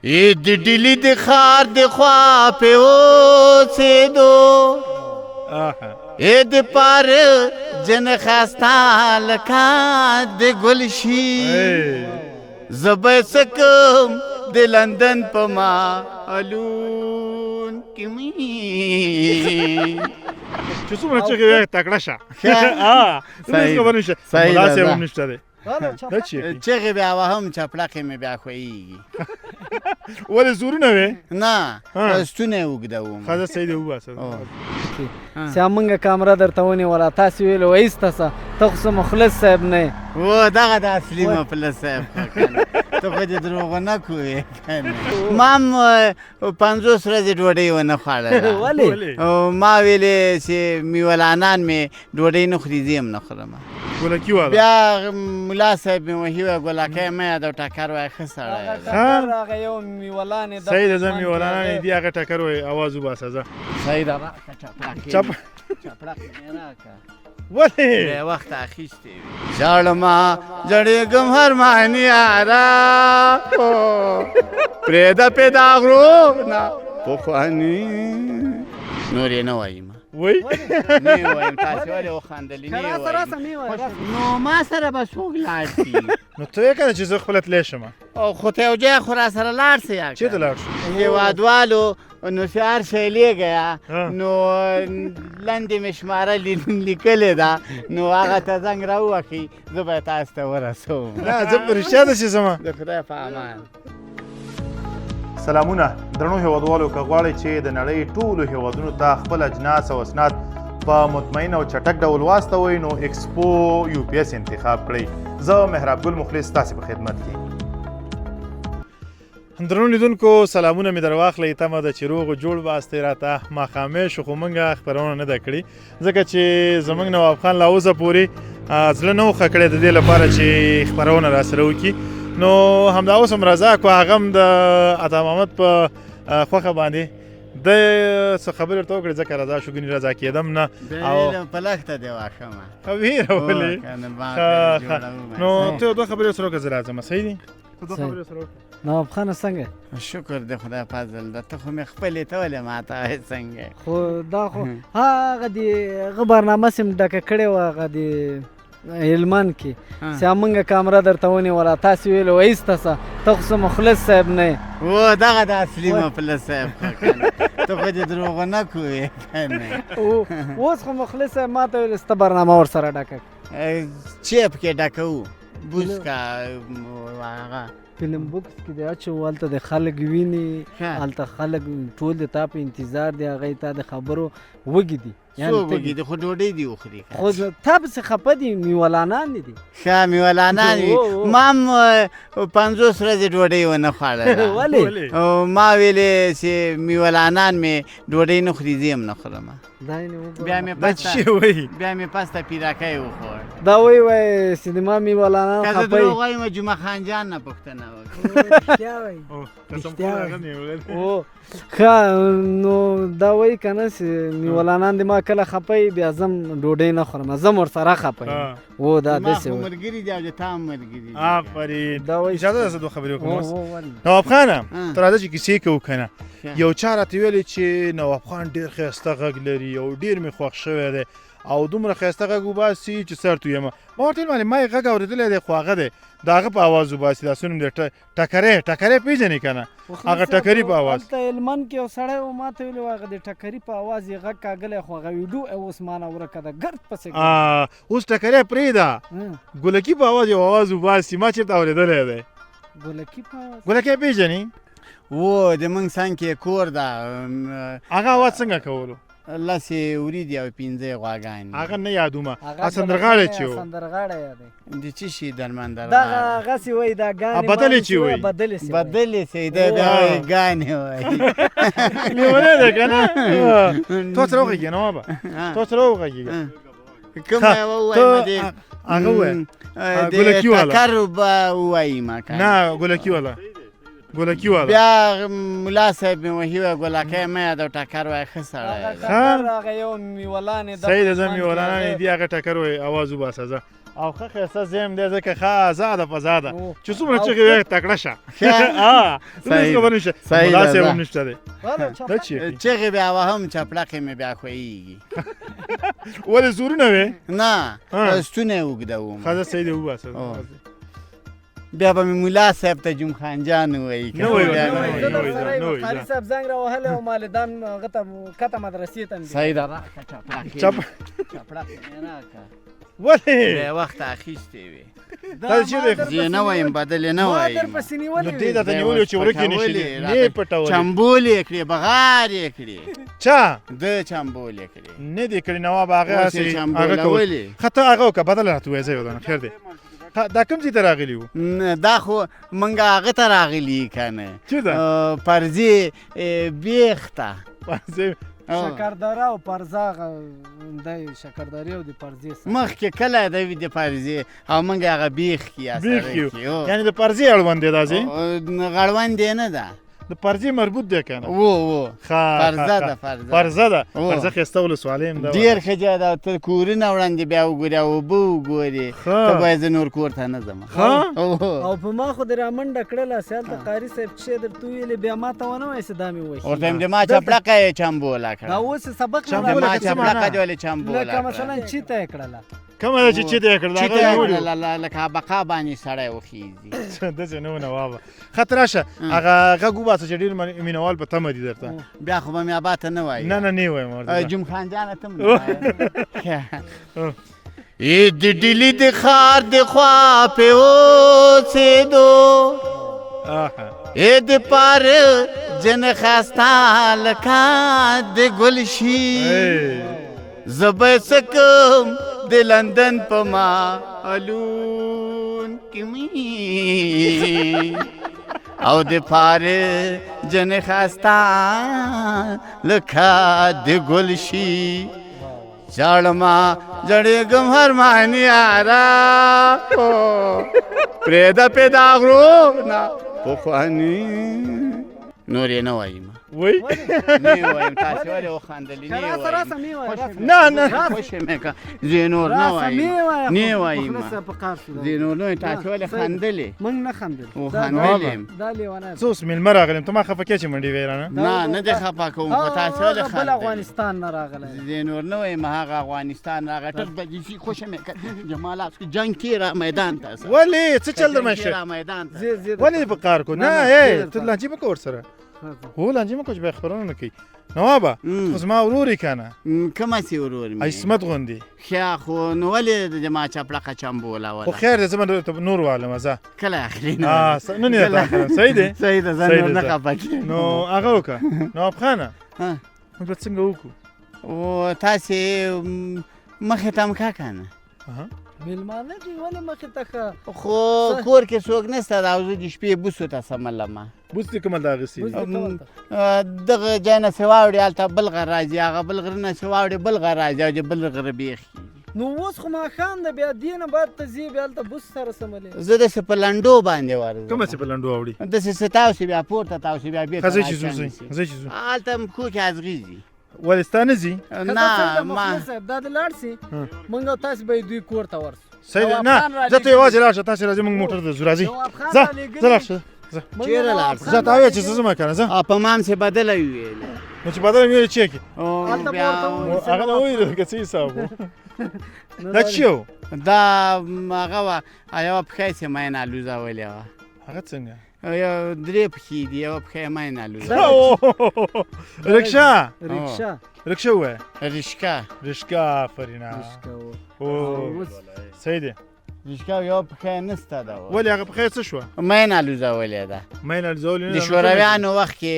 ای د ډیلی د ښار د خوا په اوسېدو، ای د پار جن خستا لکه د ګل شي، زه به څه کوم د لندن په ما الون کې مې چې څومره چغې وې تکړه شه. ها، څه خبر نشته، ملا صاحب هم نشته دی. دا چې چغې بیا وهم، چپړقې مې بیا ښویېږي. ولې زورونه وې؟ نه، ستونی اوږده وم. ښه، صحیح دی، وباسه. چې موږ کامره درته ونیوله، تاسې ویل وایسته څه، ته خو څه مخلص صاحب نه یې. و دغه د اصلي مخلص صاحب خو کنه، ته خو دې دروغ نه کوې کنه. ما هم 50 ورځې ډوډۍ ونه خوړله. ولې؟ ما ویلې چې میولانان مې ډوډۍ نه خوري، زه هم نه خورم. ګلکي والا بیا ملا صاحب مې وهي، وایي ګلکی مه یادوه، ټکر وایي ښه سړی دی. هغه یو میولان دی. صحیح ده، زه میولانان دي، هغه ټکر وایي. اواز وباسه، ځه. صحیح ده، راکه چپړقې. چپړقې مې راکه. ولې؟ بې وخته اخیستې وي. ژاړمه ژړېږم هر معنی یاره، پرېږده پې دا غرونه پخواني. نور یې نه وایم. وای، نه وایم. تاسې ولې وخندلې؟ نه وایم. نو ما سره به څوک لاړ شي؟ نو ته یې کنه چې زه خپله تللی شم. او خو ته یو ځای خو راسره لاړ شې. چېرته لاړ شو؟ هېوادوالو نو چې هر شی لېږه، نو لنډې مې شماره لیکلې ده، نو هغه ته زنګ راووهئ، زه به یې تاسو ته ورسوم. نه، زه په رښتیا داسې ځم. د خدای په امان. سلامونه درنو هیوادوالو، که غواړئ چې د نړۍ ټولو هیوادونو ته خپل اجناس او اسناد په مطمئن او چټک ډول واستوئ، نو اکسپو یو پي اس انتخاب کړئ. زه محراب ګل مخلص ستاسې په خدمت کې. درنو لیدونکو، سلامونه مې درواخلئ. تمه ده چې روغ جوړ باستئ. راته ماښامی شو، خو موږ خپرونه نه ده کړې، ځکه چې زموږ نواب خان لا اوسه پورې زړه نه و ښه کړی د دې لپاره چې خپرونه راسره وکړي. نو همدا اوس هم رضا کو، هغه هم د عطا محمد په خوښه باندې د څه خبرې ورته وکړې، ځکه رضا شو، ګنې رضا کېدم نه. او په لښته دې واښمه. ښه، ویره ولې؟ نو ته دوه خبرې سره وکړه، زه راځم. صحیح دي، ته دوه خبرې سره وکړه. نواب خانه څنګه؟ شکر د خدای فضل ده. ته خو مې خپلې، ته ولې ماته وایې څنګه؟ خو دا خو هغه د هغه برنامه سم ډکه کړې وه، هغه د هلمند کې چې موږ کامره درته ونیوله، تاسې ویل وایسته څه، ته خو څه مخلص صاحب نه یې. و دغه د اصلي مخلص صاحب خو کنه، ته خو دې دروغ نه کوې کنه. اوس خو مخلص صاحب ماته ویل سته برنامه ورسره ډکه کړه. چې پکې ډکوو بوس کا هغه فلم بوکس کې دی اچو، هلته د خلک ویني، هلته خلک ټول د تا په انتظار دي، هغه تا د خبرو وږي دي. څوک وږي دي؟ خو ډوډۍ دي وخوري. خو تا پسې خفه دي، میولانان دي. ښه، میولانان دي. ما هم 50 ورځې ډوډۍ ونه خوړله. ولې؟ ما ویلې چې میولانان مې ډوډۍ نه خوري، زه هم نه خورم. بیا مې پسته، بیا مې پسته پیراکی وخوړ. دا وایي وایي سینما میولانان که زه خفه. دروغ وایم، جمعه خان جان نه پوښتنه وکړه. رښتیا وایي. ښه، نو دا وایي که نه چې میولانان دې ما کله خفه وي، بیا زه هم ډوډۍ نه خورم، زه هم ورسره خفه یم. و دا داسې وایي. ملګري دي او د تا هم ملګري دي. آفرین. دا وایي. اجازه ده زه دوه خبرې وکړم اوس؟ نواب خانه، ته راځه چې کیسې کوو که نه. یو چا راته ویلې چې نواب خان ډېر ښایسته غږ لري او ډېر مې خوښ شوی دی او دومره ښایسته غږ وباسي چې سر تویمه. ما ورته ویل ما یې غږ اورېدلی دی، خو هغه دی د هغه په اواز وباسي. دا څه نوم دی؟ ټکری، ټکری پېژنې که نه؟ هغه ټکري په اواز. هلته هلمند کې یو سړی و، ما ته ویلي و هغه د ټکري په اواز یې غږ کاږلی، خو هغه ویډیو یې اوس ما نه ورکه ده، ګرد پسې. اوس ټکری پرېږده، ګلکي په اواز یو اواز وباسي، ما چېرته اورېدلی دی. ګلکي په اواز؟ ګلکی پېژنې؟ و د موږ څنګ کې کور ده. هغه اواز څنګه کولو؟ لس یې وري او 5 غواګانې. هغه نه یادومه. سندرغاړی چې و؟ سندرغاړی یادوي. د څه شي درمندرغاړی؟ دغه هغسې وایي، دا ګانې بدلې چې وایي. بدلې سي. بدلې سي، دی بیا وایي ګانې وایي. لیونی دی که نه؟ ته سره وغږېږه نوابه، ته سره وغږېږه. کومه یوه ووایم؟ دې هغه ووایه، ګلکي والا. ټکر به ووایم که نه؟ ګلکي والا، ګلکی والا. بیا ملا صاحب مې وهي، وایي ګلکی مه یادوه، ټکر وایي ښه سړی دی. هغه یو میولان. صحیح ده، زه میولانان دي، هغه ټکر وایي. اواز وباسه، ځه. او ښه ښایسته ځای هم دی، ځکه ښه ازاده فضا ده چې څومره چغې وې تکړه شه. ها، هېڅ خبره نشته، ملا صاحب هم نشته دی. دا چیغې چغې بیا وهم، چپړقې مې بیا ښویېږي. ولې زورونه وې؟ نه، ستونی اوږده وم. ښه صحیح دی، وباسه. بیا به مې ملا صاحب ته جم خان جان ووایي. نه وایي، نه وایي. قاري صاحب زنګ راوهلی او مالدان هغه ته کته مدرسې ته. صحیح ده، راکړه چپړقې، چپړقې مې راکړه. ولې بې وخته اخیستې وې؟ دا چیرې؟ زه نه وایم، بدلې نه وایم. ما درپسې نیولې نو دې درته نیولې چې ورکې نه شي، نه پټولې، چمبولې یې کړې، بغار یې کړې. چا؟ ده چمبولې کړې. نه دې کړې نواب، هغه هسې هغه کولې. ښه ته هغه وکړه، بدله راته ووایه. زه یو دانه خیر دی. دا کوم ځای ته راغلي وو؟ دا خو موږ هغه ته راغلي که نه؟ چېرته؟ پرځې بیخ ته. پرځې شکردره او پرزه هغه دی، شکردرې او د پرځې سره مخکې کله دی وي د پرځې، او موږ هغه بیخ کې یا بیخ کې، یعنې د پرځې اړوند دی دا ځای؟ غړوند یې نه ده، د پرځې مربوط دی که نه؟ وو وو، پرزه ده، پرزه ده. پرزه ښایسته ولسوالۍ هم ده، ډېر ښه ځای ده. تر کورونه وړاندې بیا وګورې او اوبه وګورې، ته باید زه نور کور ته نه ځم. او په ما خو دې رامنډه کړله چې هلته قاري صاحب چې درته وویلې، بیا ما ته ونه وایې چې دا مې وهي. ورته وایم د ما چپړقه یې چمبوله کړه. دا اوس یې سبق نه د ما چپړقه دې ولې چمبوله کړه؟ لکه مثلا چی ته یې کړله؟ کومه ده چې چی ته یې کړله؟ چی ته یې کړله لکه بقا باندې سړی وخېږي. داسې نه و نوابه. ښه ته راشه، هغه غږ وباسه چې ډېر مینهوال په تمه دي درته. بیا خو به مې ابا ته نه وایي. نه نه، نه وایم ورته. جم خان جانه ته هم نه وایې. د ډیلي د ښار د خوا پې اوسېدو، د پاره جن ښایسته لکه د ګل شي، زه به څه کوم د لندن په مالون کې مې، او د پاره جن ښایسته لکه د ګل شي، ژاړمه ژړېږم هرمان یاره، پرېږده پې دا غرونه پخواني. نور یې نه وایم. وای؟ نه وایم. تاسې ولې وخندلې؟ نه وایم. نه نه، خوشې مې کړه. زه نور نه وایم، نه وایم، زه نور نه وایم. تاسې ولې خندلې؟ موږ نه خندل، وخندلې. دا لیونی څه اوس مېلمه راغلی، ته ما خفه کړې چې منډې وې رانه. نه نه دې خفه کوم، خو تاسې ولې خندلې؟ بل افغانستان نه راغلی. زه نور نه وایم. هغه افغانستان راغی، ټک بجې شي. خوشې مې کړه جمال، کې جنګ کې را میدان ته. ولې څه چل در مشه؟ ولې په کار کو؟ نه ای ته لانجې مه کوه ورسره. هو لانجې مه کوه چې بیا خبرونه نه کوي. نوابه خو زما ورور یې که نه؟ کومه سي ورور مې؟ عصمت غوندې. ښه خو نو ولې د ما چپړقه چمبوله وله؟ خو خیر دی، زه به درته نور والم. ځه کله اخلي؟ نه نه درته اخلم. صحیح دی؟ صحیح ده، زه نور نه خفه کېږم. نو هغه وکړه نواب خانه، موږ به څنګه وکړو؟ او تاسې مخې ته هم ښه که نه؟ مېلمانه دي، ولې مخې ته ښه؟ خو کور کې څوک نشته ده، او زه د شپې بوسو ته سملمه. بوس دې کومه ده اخیستې؟ دغه ځای نه چې واوړي هلته بل غر راځي، هغه بل غره نه چې واوړي بل غر راځي، او د بل غره بیخ کېږي. نو اوس خو ماښام ده، بیا دې نه بعد ته ځې، بیا هلته بوس سره سملې. زه داسې په لنډو باندې ورځم. کومه چې په لنډو اوړي؟ داسې څه تاو شي، بیا پورته تاو شي، بیا بېرته ځئ چې ځو، ځئ چې ځو. هلته هم پښو کې ازغي ځي. ولې ستا نه ځي؟ نه ما صاحب دا دې لاړ سي، مونږ او تاسې به یې دوی کور ته ورسو. صحیح دی. نه زه ته یوازې لاړ شه، تاسې راځئ، موږ موټر ته ځو. راځئ، ځه ځه لاړ شه. چېرې لاړ شه؟ زه تا ویل چې زه ځم که نه؟ ځه. په ما هم څه بدله وویل. نو چې بدله مې ویل چې کې هلته هغه نه وویل که څه حساب و؟ دا چی و؟ دا هغه وه، یوه پښه یې چې ماین الوزولې وه. هغه څنګه؟ یو درې پښې دي، یوه پښه یې ماین الوزولې. رکشا، رکشا، رکشا ووایه. رشکا، رشکا، آفرینه. صحیح دی. رشکا یوه پښه یې نسته ده. ولې هغه پښه یې څه شوه؟ ماین الوزولې ده. ماین الوزولې د شورویانو وخت کې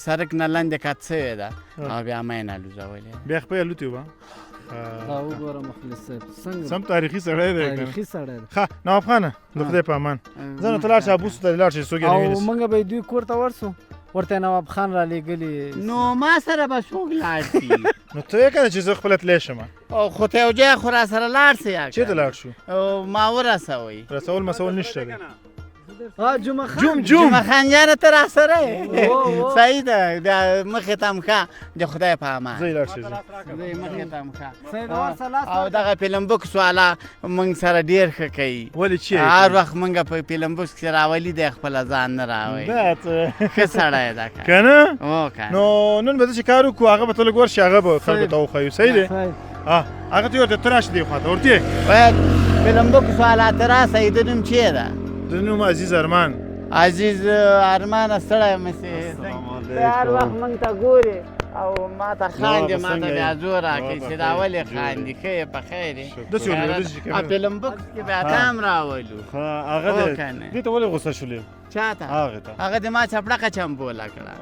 سړک نه لاندې کت سوې ده، او بیا ماین الوزولې ده. بیا خپه یې الوتې وه. دا وګوره مخلص صاحب څنګه سم تاریخي سړی دی، تاریخي سړی دی. ښه نواب خانه د خدای په امان، ځه نو ته لاړ شه، بوسو ته لاړ شه، څوک یې نه او موږ به یې دوی کور ته ورسو، ورته نواب خان را لېږلي. نو ما سره به څوک لاړ شي؟ نو ته یې که نه چې زه خپله تللی شم. خو ته یو ځای خو را سره لاړ شې. چېرته لاړ شو؟ ما ورسوئ. رسول مسول نشته دی. ها جمعه خان. جم جم. جمعه خان جانه، ته راسره یې؟ صحیح ده، بیا مخې ته هم ښه، د خدای په امان. زه لاړ شي. زه مخې ته هم ښه. سید ورسره لاس. او دغه فلم بکس والا موږ سره ډېر ښه کوي. ولې چې هر وخت موږ په فلم بکس کې راولي دی، خپله ځان نه راولي. دا څه ښه سړی ده که که نه؟ او که نو نن به داسې کار وکړو، هغه به ته لږ ورشي، هغه به خلکو ته وښیو. صحیح دی؟ هغه ته ورته، ته راشه دې خواته ورتې. وایه فلم بکس والا، ته راسه. د نوم چی ده؟ د نوم عزیز ارمان. عزیز ارمان، ستړی مه شې. ته هر وخت موږ ته ګورې او ما ته خاندې، ما ته بیا زور راکوي چې دا ولې خاندې. ښه یې؟ په خیر یې؟ داسې ولې داسې کوې؟ فلم بکس کې بیا ته هم راولو. هغه او دی کنه. دې ته ولې غوسه شولې؟ چا ته؟ هغه ته. هغه د ما چپړکه چمبوله کړه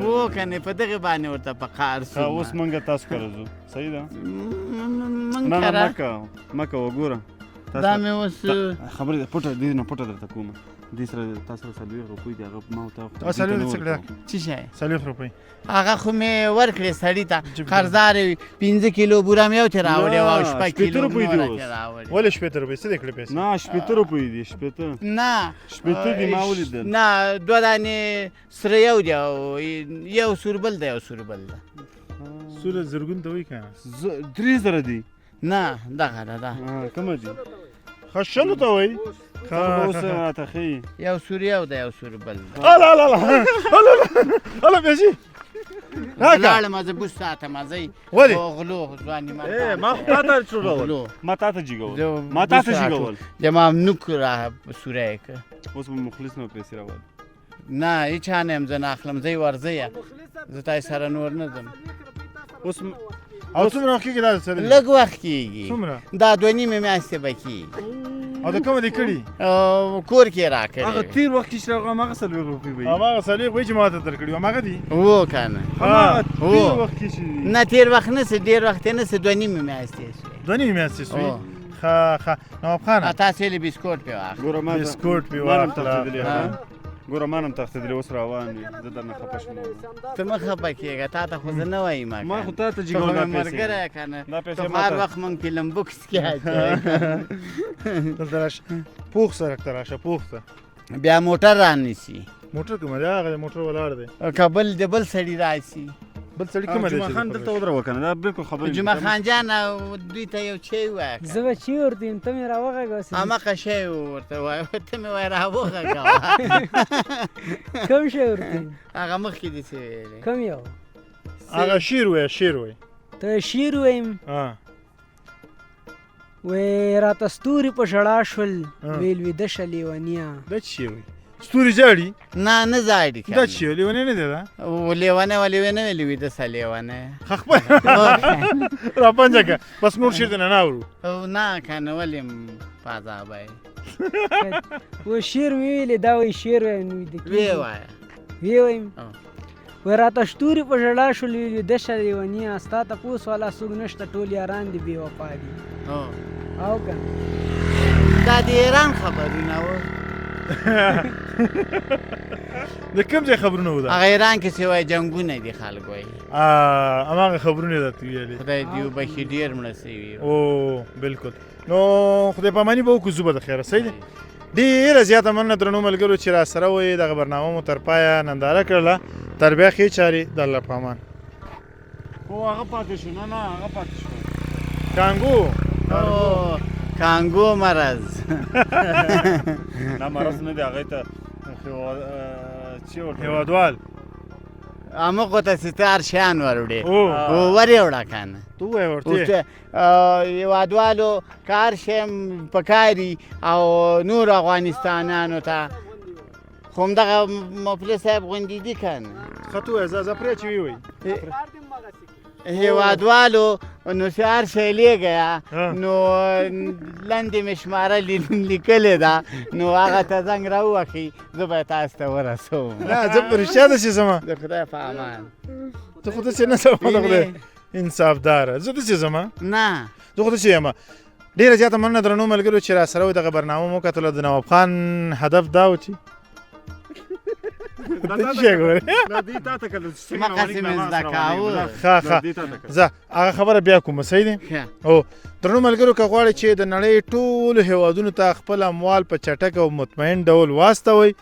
و کنه، په دغه باندې ورته په قار ښه، سوم. اوس مونږ تاسو کره ځو، صحیح ده؟ مونږ نه نه. کره مه کوه، مه کوه، ګوره. دا مې اوس خبرې ده پټه، دې نه پټه درته کومه. دې سره تاسو سره 40 روپۍ دي، هغه ما او تا او 40 څه کړه؟ څه شی؟ 40 روپۍ. هغه خو مې ورکړې سړي ته جیب. قرضدار وي. 5 کیلو بوره مې یو ترې راوړې وه او نه، 6 60 کیلو روپۍ دي نوره اوس. ترې راوړې. ولې 60 روپۍ؟ څه دې کړې پیسې؟ نه، 60 روپۍ دي، 60. نه. 60 دي، ما ولیدل. نه، دوه دانې سره یو دی او یو سور بل دی، یو سور بل ده. سوره زرګون ته وایي که نه؟ 3000 دي. نه، دغه ده دا. کومه دي؟ ښه، شلو ته وایي. ښه، اوس راته ښیي. یو سور یو دی، یو سور بل دی. الا الا الا الا الا، پیسې راکړه. لاړم زه، بوس ساتم زه. ولې؟ غلو ځواني. ای، ما خو تا ته چورول. غلو. ما تا ته جګول، ما تا ته جګول. د ما نوک را سوری که. اوس به مخلص نه پیسې راوړ. نه، هیچا نه یم زه، نه اخلم. زه یې ورځی، زه تاسو سره نور نه ځم. اوس او څومره وخت کېږي دا سره؟ لږ وخت کېږي. څومره؟ دا 2.5 میاشتې به کېږي. او د کومه دې کړي؟ او کور کې یې هغه راکړې. تیر وخت کې چې راغلم، هغه 40 روپۍ به وي. هماغه 40 وایي چې ما ته درکړي، هماغه دي. وو که نه؟ هماغه تیر هو. وخت کې چې نه، تېر وخت نه سي، ډېر وخت یې نه سي، 2.5 میاشتې سوې. 2.5 میاشتې سوې. او. ښه ښه، نواب خانه. تاسو یې بسکوټ پې واخله. ګوره ما ته- بسکوټ پې ما نم واخله. تښتېدلی. ها. ګوره ما نم تښتېدلی، اوس روان وي، زه درنه خفه شوم. ته مه خفه کېږه، تا ته خو زه نه وایم. ما خو تا ته ته جګول خو دا مې پیسې. ملګری که نه؟ دا پیسې ته ما هر ته- وخت مونږ فلم بکس کې اچوې. دلته راشه، پوخ سړک ته راشه، پوخ ته. بیا موټر رانیسي. موټر کومه دی؟ هغه موټر ولاړ دی. که بل د بل سړي راسي. بل سړي کومه دی؟ جمعه خان دلته ودروه که نه، دا بالکل خبرې. جمعه خان جان، او دوی ته یو چای ووایه که. زه به چی ورته یم؟ ته مې راوغږوه. هماغه شی ورته وایه، ته مې وایه راوغږوه. کوم شی ورته یم؟ هغه مخکې دې څه ویلې؟ کوم یو؟ هغه شعر وایه، شعر وایه. ته شعر وایم؟ ها. وی راته ستوري په ژړا شول، ها. ویل ویده شه لیونیه. دا څه شی وایي؟ ستوري ژاړي؟ نه، نه ژاړي که. دا څه شی لیونی نه دی دا؟ و لیونی ولې وی نه ویلې ویده شه لیونی؟ ښه، خپل را پنجه که، بس نور شعر دې نه اورو. او نه که نه، ولې په عذابه یې؟ و شعر مې ویلې، دا وایي شعر وایم نو ویده ویې کېږي. وایه. ویې وایم؟ او. وی راته ستوري په ژړا شول، ویل ویده شه لیونیه، ستا تپوس والا څوک نشته، ټول یاران دې بې وفا دي. او. او که دا د ایران خبرونه وو. د کوم ځای خبرونه وو دا؟ هغه ایران کې چې وایي جنګونه دي، خلک وایي. هماغه خبرونه درته ویلې. خدای دې وبخښي، ډېر مړه سوي. او بالکل، نو خدای پاماني به وکړو، ځو به د خیره. صحیح دی. ډېره زیاته مننه درنو ملګرو چې را سره وئ، دغه برنامه مو تر پایه ننداره کړله. تر بیا ښې چارې، د الله په امان. خو هغه پاتې شو، نه نه، هغه پاتې شو. کانګو. او کانګو مرض. نه، مرض نه دی، هغه ته چې ورته وایي؟ هېوادوال. همغو ته چې ته هر شیان وروړې او ورې وړه که نه. ته ووایه ورته. ورته هېوادوالو که هر شی هم پکاري او نور افغانستانیانو ته خو همدغه مفلس صاحب غوندې دي که نه. ښه، ته ووایه، زه پرې چې ویې وایي. هېوادوالو نو چې هر شی لېږه ها. نو لندې مې شماره لیکلې ده، نو هغه ته زنګ راووهئ، زه به یې تاسو ته ورسوم. نه، زه په رښتیا داسې ځم. د خدای په امان. ته خو داسې نه ځم، د خدای وینې؟ انصافداره، زه داسې ځم. نه. زه خو داسې یم. ډېره زیاته مننه درنو ملګرو چې را سره وئ، دغه برنامه مو کتله. د نواب خان هدف دا و چې ته څه شی ګورې؟ نه دې تا ته کله چې ما قسم زده کاوه. ښه ښه، ځه هغه خبره بیا کوم، صحیح دی. ښه. او درنو ملګرو، که غواړئ چې د نړۍ ټولو هیوادونو ته خپل اموال په چټک او مطمئن ډول واستوئ،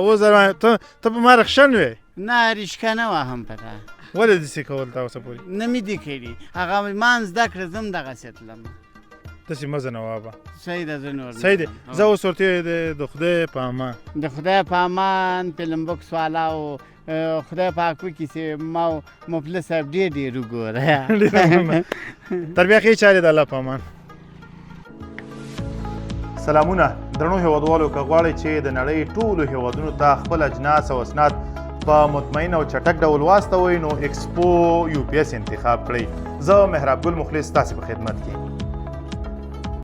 اوس در ته په ما رخشن وې؟ نه، ریشکه نه وهم په تا. ولې داسې کول تا اوسه پورې؟ نه مې دي کړي، هغه ما هم زده کړه، زه هم دغسې تلم. داسې مه ځه نوابه. صحیح ده، زه نور صحیح دی، زه اوس ورته د خدای په امان. د خدای په امان. فلم بکس والا او خدای پاک وکړي چې ما او مفلس صاحب ډېر ډېر وګوره. تر بیا ښې چارې، د الله په امان. سلامونه درنو هیوادوالو، که غواړئ چې د نړۍ ټولو هیوادونو ته خپل اجناس او اسناد په مطمئن او چټک ډول واستوئ، نو اکسپو یو پی اس انتخاب کړئ. زه محراب ګل مخلص تاسو په خدمت کې.